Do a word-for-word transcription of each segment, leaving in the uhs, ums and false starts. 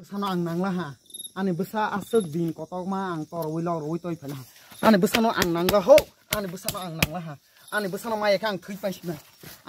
Bwsano ang nangla ha. Ani bwsa aswk din kotokma ang torwi lok rwi toi phaila ha. Ani bwsano ang nangla ho. Ani bwsano ang nangla ha. Ani bwsano maya khe ang thwi paisina.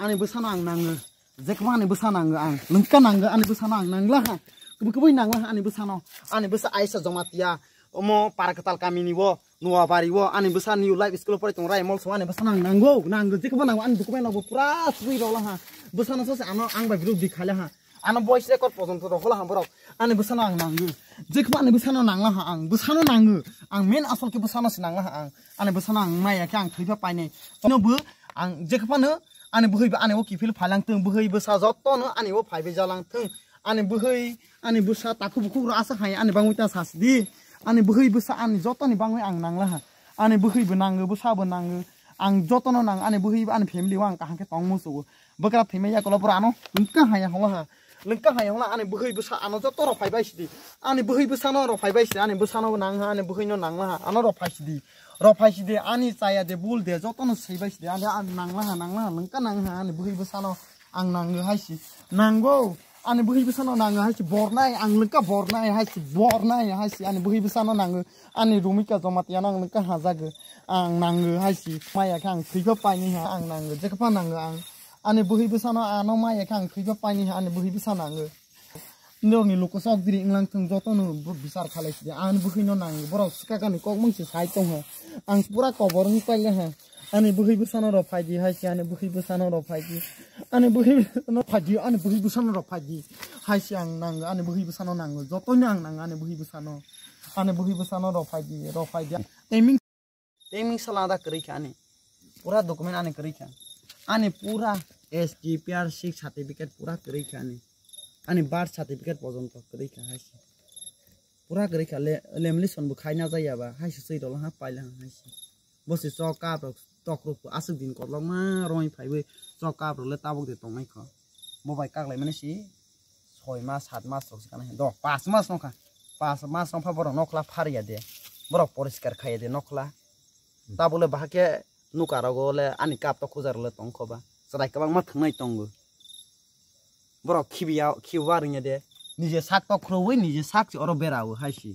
Ani bwsano ang nango. Jekma ani bwsa nango ang. Lengka nango ani bwsano ang nangla ha. Kubui kubui nangla ha ani bwsano. Ani bwsa Aisha Jamatia. Omo Parakwtal kamini o. Nuabari o ani bwsa New Life School o porai tongo, Raimol so ani bwsano ang nango, nango, jekhe bo nango, ani document rok bo pura swi rwla ha. Bwsano sose ano ang bai video di khaila ha. Ano voice record pojonto rw hola ha borok. Ani bwsano ang nango. Jekhe bo ani bwsano nangla ha ang. Bwsano nango. Ang main asol khe bwsano se nangla ha ang. Ani bwsano ang maya khe ang thwi pha painai. Chino bo ang jekhe phano ani bwhwi bo ani o kiphil phailang thung, bwhwi bwsa jotono ani o phaibai jalang thung. Ani bwhwi, ani bwsa takhuk bukhuk rok aswk hai ani bangwi ta sasidi. Ani bwhwi bwsa ani jotoni bangwi ang nangla ha. Ani bwhwi bo nango, bwsa bo nango. Ang jotono nang, ani bwhwi bo ani family o ang kaham khe tong musugo. Bwkra thwimai yakulo bwrano lengka haya holo ha. Lengka haya holo ani bwhwi bwsa ano joto rok phaibai sidi. Ani bwhwi bwsano rok phaibai sidi. Ani bwsano bo nang ha, ani bwhwino nangla ha. Ano rok phai sidi. Rok phai sidi. Ani chaya de bul de jotono saibai sidi. Ani, ani nangla ha, nangla ha. Lengka nang ha ani bwhwi bwsano. Ang nango hai si. Nango. Ani bwhwi bwsano nango hai si bornai. Ang lengka bornai hai si. Bornai hai si. Ani bwhwi bwsano nango. Ani Rumika Jamatia no ang lengka hajago. Ang nango hai si. Maya khe ang thwi pha paini ha. Ang nango. Jekhe pha nango ang. Ani bwhwi bwsano ano maya khe ang thwi pha paini ha. Ani bwhwi bwsa nango. Norokni luku sok diri wnglang thung jotono bo bichar khalai sidi. Ani bwhwino nango. Borok swkakani kok mung se sai tong ha. Ang pura kobor wng paile ha. Ani bwhwi bwsano rw phai di hai se, ani bwhwi bwsano rw phai di. Ani bwhwi bwsano phai di, ani bwhwi bwsano rw phai di. Hai se ang nango, ani bwhwi bwsano nango. Jotoino ang nango, ani bwhwi bwsano. Ani bwhwi bwsano rw phai di, rw phai di. Timing, timing sala da kwrwi kha ani. Pura document ani kwrwi kha. Ani pura S D P R six certificate pura kwrwi kha ani. Ani birth certificate pojonto kwrwi kha hai se. Pura kwrwi kha le, lamination bo khai na jaya ba, hai se swi rwla ha, paila ha hai se. Bo se chok kap rok tok rok aswk din kotlok ma roi phaiwi chok kap rok le tabuk de tongnai kho. Bo bai kak lai mani si soi mas, sat mas rok se kana he. Do, pas mas nokha. Pas mas nokha borok nokla phariya de. Borok poriskar khaiya de nokla. Tabuk le bahai khe nuka rogo le ani kap tok khuja rok le tong kho ba. Chwrai kwbangma thwngnai tongo. Borok khibiya, khibiya rwngya de. Nije sak tok khurui, nije sak se oro bera o hai si.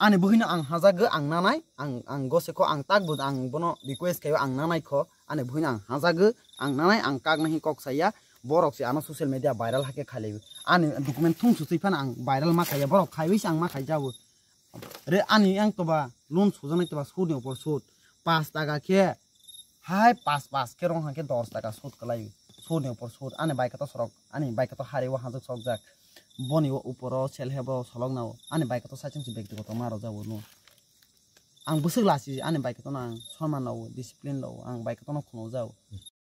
Ani bwhwino ang hajago, ang nanai, ang, ang gose kho, ang tak bo, ang bono request khaio, ang nanai kho, ani bwhwino ang hajago, ang nanai, ang kak nahi kok saya, borok se ano social media viral hakhe khailaibo. Ani document thung suchwi phano ang viral ma khaiya, borok khaiwi se ang ma khaijago. Re ani yang toba loan sujaknai toba sud ni upor sud. Pas taka khe hai pas pas khe rong hangkhe dos taka sud kwlai. Sud ni upor sud. Ani bike to sorok, ani bike to hari o hanjak sokjak. Boni o upor o sel hebo solok nao. Ani bike to saichung si bektigoto ma rojak o loan. Ang bwswk lasi ani bike to no ang sonman rao, discipline rao, ang bike to no khungo jao.